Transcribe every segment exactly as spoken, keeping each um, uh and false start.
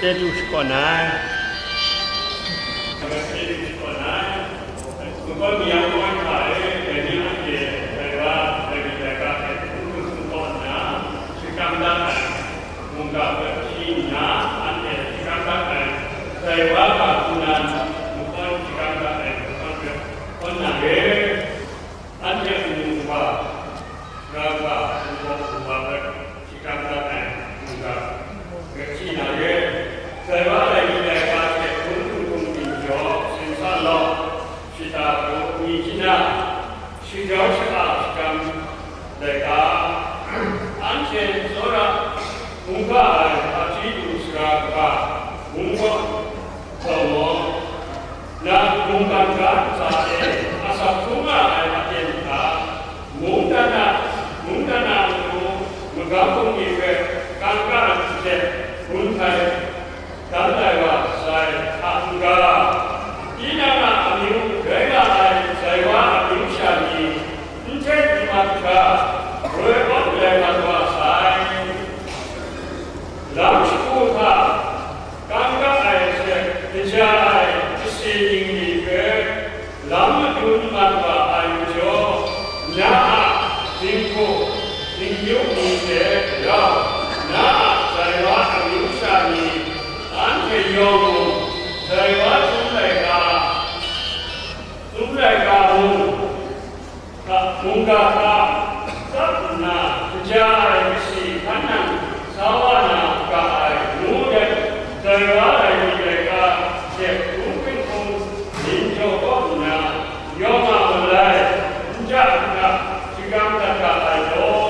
Chyeju shakawn ai. Chyeju shakawn ai. Nupoi mayang kaw ai hta e, dai ni anhte dai wa, dai ni dai ga hte hpung hkrung hpung hkaw nna, shakram dat ai, mungga hpe hpyi nna, anhte shakram dat ai, dai wa ga hku nan, nupoi shakram dat ai, nupoi hpe hkawn na re. Anhte a mung wa, Gara ga, ningbaw hpung wa hpe shakram dat ai mungga hpe hpyi na re. Dai wa ai ni dai ga hte hpung hkrung hpung byin jaw, sin san law, shata gaw ni hkying na, shi jau shaka shakram laika, anhte tsawra hkungga ai hpaji du sara kaba, mungga gaw maw, na mungkan ga ntsa e asak hkrum nga ai aten hta, mungdan a, mungdan a matu magam bungli hpe kangka hte gun hkai dan lai wa sai hta n-ga, tinang a amyu rai nga ai dai wa amyu sha ni, n hten n mat hkra, roi awn rai mat wa sai. Lam shagu hta, kangka ai hte kaja ai kasi ningli hpe lam madun mat wa ai majaw, na a dinghku dingyu ni hte rau, na a dai wa amyu sha ni, anhte yawng mung dai wa chyum laika, chyum laika mung, hta, mungga hta tsap nna, kaja ai kasi hkan nang sa wa na ga ai, ngu let, dai wa ai myit laika hte hpung hpung hpung nin jaw kawp nna, yawng a malai n ja n ga, shakram dat ga ai law.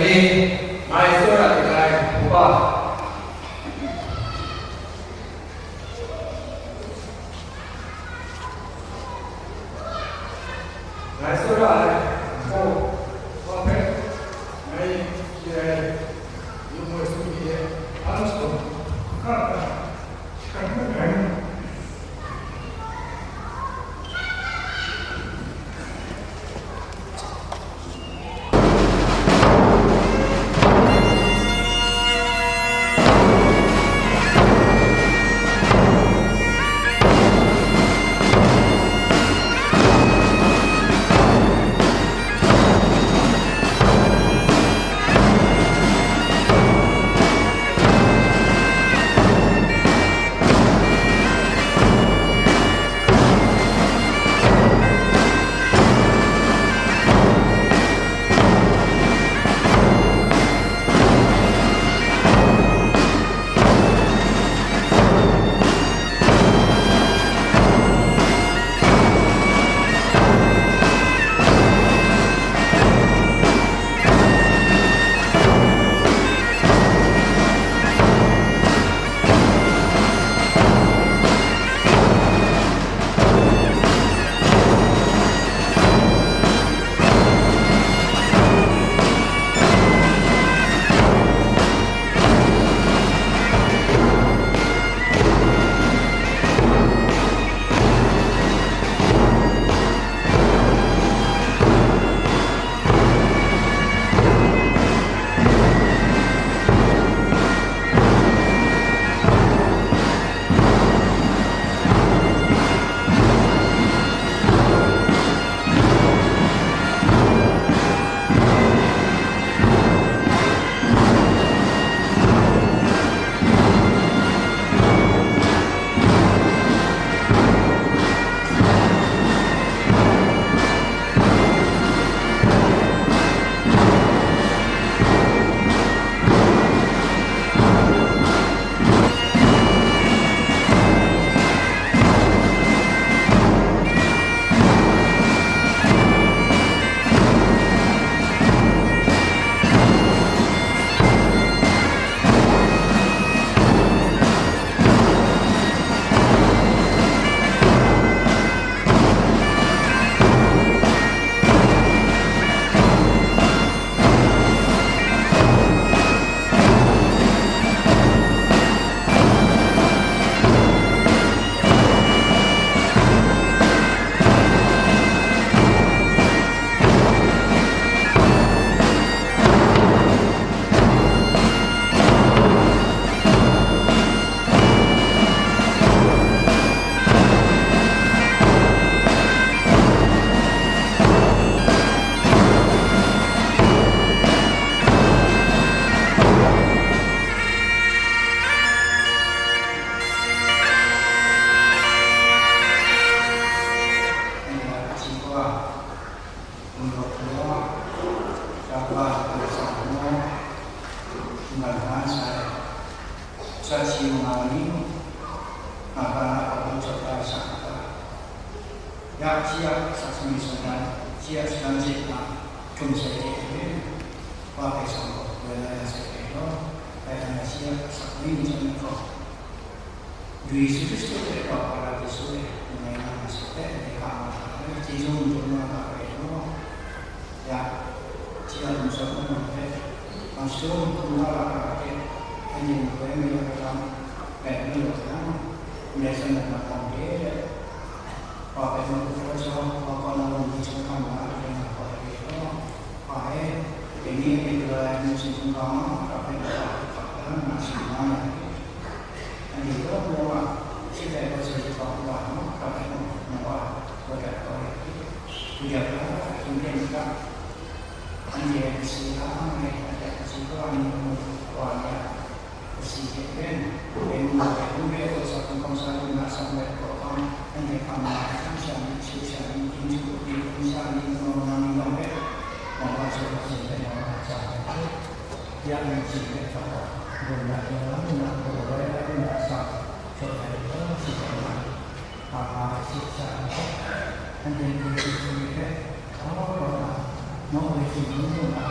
Ngai tsawra ai, Upa. Ngai tsawra ai, Upa, wa hpe, ngai chye ai, yu moi sum ni de, hpa n shadawn, hkra hkra, hkra hkra. Ya, shi a asak shanhte, shi a sadan hte na hkrum sai hte maren, Wa hpe sa gaw, woi la ya sai hpe gaw, dai hta na shi a asak ni nchyawm gaw, Yesu Hkristu hte rau Hparadaiso e n-gai nga na sai hte, ndai hka nga hta e chyeju n dum nga ga ai gaw, ya, shi a lam shawng nna hpe, hpang shadawn hkrum la ra ai hte, anhte makoi mayu ai lam rai lu ai yang, ndai sanit na hkawng hte, Wa hpe mung hkrum jaw, Wa kaw na lung hkrum hkam la ai hte nga gaw ai gaw, Wa e, dai ni a myit galaw ai mung hkrum hkam nga, Wa hpe Wa hkap dan nna shing nga ai. Anhte yawng yawng a, shi dai gaw sai hkawng wa na, Wa hpe mung na Wa, Wa dat kau ai. Hkui jang hta, hkying ten hta, anhte a kasi la ai, anhte a kasi kawa ni mung, Wa ni a, Kasi hte maren, dai mung hpe hkungre gaw sa hkungkam sa lu na, asak let gaw hpang, anhte hpang na ai hkam sha ni, su sha ni, ginhtu ni, ginsa ni, nang nang ni yawng hpe, nang wa su hkam sin hpe nang wa sa ai hte, ya nang sin hpe hpang gaw, gun na, yawng na, lu na, gaw wai ai lu na, asak, shawt ai lu na, si hkam na, hpang na, si sha ni hpe, anhte ni, ginhtu ni hpe, hkau kau na, nawng ai hkying hkrum lu na,